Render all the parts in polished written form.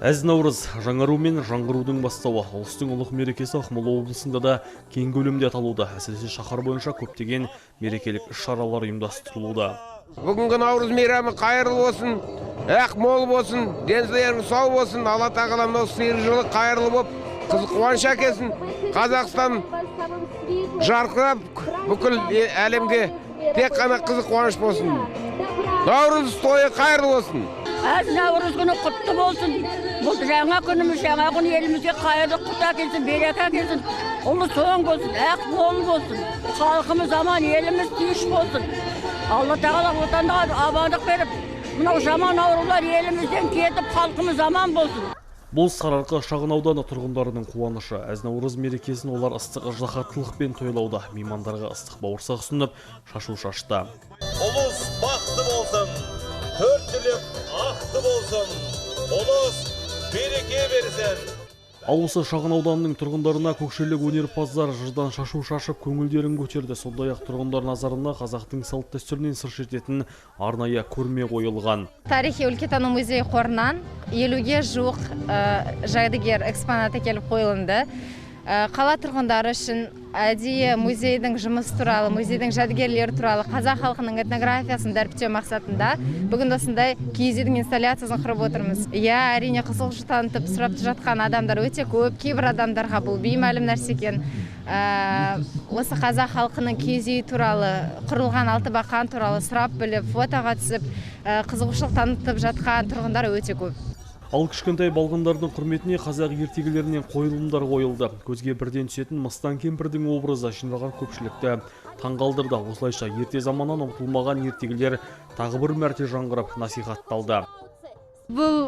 Әз Наурыз – жаңару мен жаңғырудың бастауы. Ұлыстың ұлық мерекесі Ақмола облысында да кең көлемде аталуда. Әсіресе шаһар бойынша көптеген мерекелік іс-шаралар ұйымдастырылуда. Бүгінгі Наурыз мейрамы қайырлы болсын, ақ мол болсын, денсаулығың сау болсын. Алла тағала мынау сиыр жылы қайырлы болып, қызық қуаныш әкелсін. Қазақстан жарқырап, бүкіл әлемге тек қана қызық қуаныш болсын. Наурыз тойы қайырлы болсын. Әз Наурыз күні құтты болсын. Бұл жаңа күніміз, жаңа күн елімізге қайырлы құт әкелсін, береке әкелсін. Ұлыс оң болсын, ақ мол болсын. Халқымыз аман, еліміз тыныш болсын. Алла тағала отанға амандық беріп, мынау жаман аурулар елімізден кетіп, халқымыз аман болсын. Бұл – Сарыарқа шағын ауданы тұрғындарының қуанышы. Әз Наурыз мерекесін олар ыстық ыждаһаттылықпен тойлауда. Меймандарға ыстық бауырсақ ұсынып, шашу шашты. Ұлыс бақты болсын, төрт түлік ақты болсын, ұлыс береке берсін. Ал осы шағын ауданның тұрғындарына көкшелік өнерпаздар жырдан шашу шашып, көңілдерін көтерді. Сондай-ақ тұрғындар назарына қазақтың салт дәстүрінен сыр шертетін арнайы көрме қойылған. Тарихи өлкетану музей қорынан 50-ге жуық жәдігер, экспонат әкеліп қойылынды. Қала тұрғындары үшін әдейі музейдің жұмысы туралы, музейдің жәдігерлері туралы, қазақ халқының этнографиясын дәріптеу мақсатында бүгін осындай киіз үйдің инсталляциясын құрып отырмыз. Иә, әрине, қызығушылық танытып, сұрап жатқан адамдар өте көп. Кейбір адамдарға бұл беймәлім нәрсе екен. Осы қазақ халқының киіз үйі туралы, құрылған алтыбақан туралы сұрап біліп, фотоға түсіп, қызығушылық танытып жатқан тұрғындар өте көп. Ал кішкентай балғындардың құрметіне қазақ ертегілерінен қойылымдар қойылды. Көзге бірден түсетін Мыстан кемпірдің образы жиналған көпшілікті таңғалдырды. Осылайша ерте заманнан ұмытылмаған ертегілер тағы бір мәрте жаңғырып, насихатталды. Бұл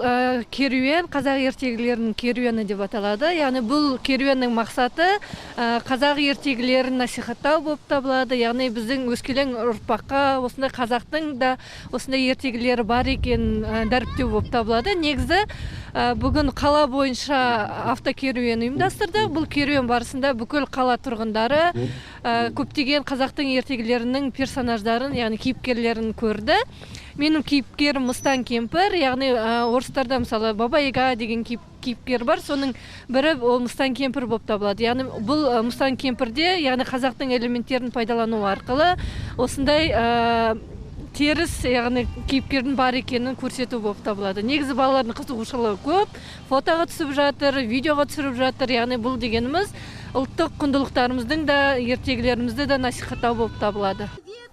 керуен қазақ ертегілерінің керуені деп аталады. Яғни бұл керуеннің мақсаты қазақ ертегілерін насихаттау болып табылады. Яғни біздің өскелең ұрпаққа осындай қазақтың да осындай ертегілері бар екенін дәріптеу болып табылады. Негізі бүгін қала бойынша автокеруен ұйымдастырдық. Бұл керуен барысында бүкіл қала тұрғындары көптеген қазақтың ертегілерінің персонаждарын, яғни кейіпкерлерін көрді. Менің кейіпкерім Мыстан кемпір, яғни орыстарда, мысалы, Баба Яга деген кейіпкер бар, соның бірі ол Мыстан кемпір болып табылады. Яғни бұл Мыстан кемпірде, яғни қазақтың элементтерін пайдалану арқылы осындай теріс, яғни кейіпкердің бар екенін көрсету болып табылады. Негізі балалардың қызығушылығы көп, фотоға түсіп жатыр, видеоға түсіріп жатыр. Яғни бұл дегеніміз ұлттық құндылықтарымыздың да, ертегілерімізді де насихаттау болып табылады.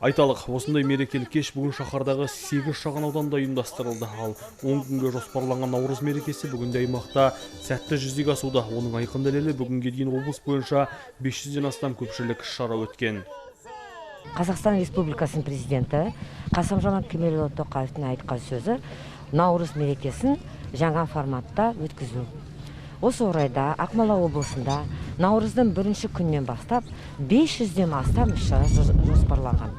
Айталық, осындай мерекелік кеш бүгін шаһардағы 8 шағын ауданда ұйымдастырылды. Ал 10 күнге жоспарланған Наурыз мерекесі бүгінде аймақта сәтті жүзеге асуда. Оның айқын дәлелі – бүгінге дейін облыс бойынша 500-ден астам көпшілік іс-шара өткен. Қазақстан Республикасының президенті Қасым Жомарт Кемелұлы Тоқаевтың айтқан сөзі – Наурыз мерекесін жаңа форматта өткізу. Осы орайда Ақмола облысында Наурыздың бірінші күнінен бастап 500-ден астам іс шара жоспарланған.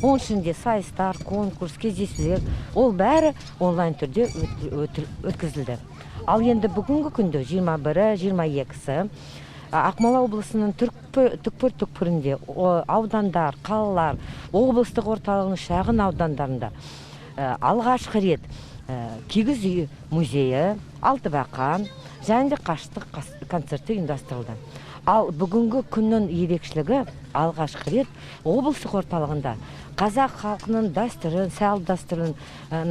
Оның ішінде сайыстар, конкурс, кездесулер, ол бәрі онлайн түрде өткізілді. Ал енді бүгінгі күнде 21-і, 22-сі Ақмола облысының түкпір түкпірінде, аудандар, қалалар, облыстық орталығының шағын аудандарында алғашқы рет киіз үй музейі, алтыбақан және де қаштық концерті ұйымдастырылды. Ал бүгінгі күннің ерекшелігі – алғашқы рет облыстық орталығында қазақ халқының дәстүрін, салт дәстүрін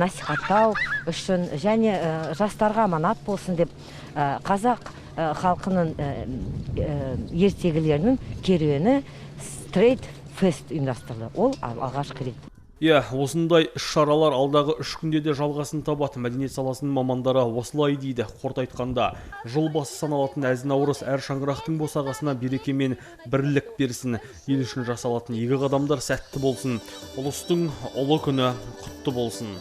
насихаттау үшін және жастарға аманат болсын деп қазақ халқының ертегілерінің керуені, стрит фест ұйымдастырылды. Ол алғашқы рет. Иә, осындай іс-шаралар алдағы 3 күнде де жалғасын табады. Мәдениет саласының мамандары осылай дейді. Қорыта айтқанда, жыл басы саналатын әз Наурыз әр шаңырақтың босағасына береке мен бірлік берсін. Ел үшін жасалатын игі қадамдар сәтті болсын. Ұлыстың ұлы күні құтты болсын.